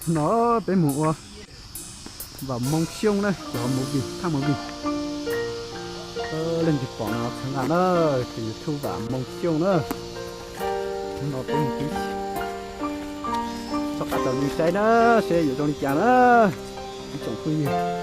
No peb mus ua Vam Moo Xyooj na, cov movie, thaj movie. Leej twg pom no txhawb nqa na, tus YouTube Vam Moo Xyooj na. No peb mus tib si, txhob qab tau nws saib na, seb yuav zoo li cas na, ib tsoom phooj ywg.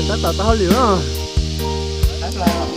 Tab tom tau hauj lwm os. Thawm lawm.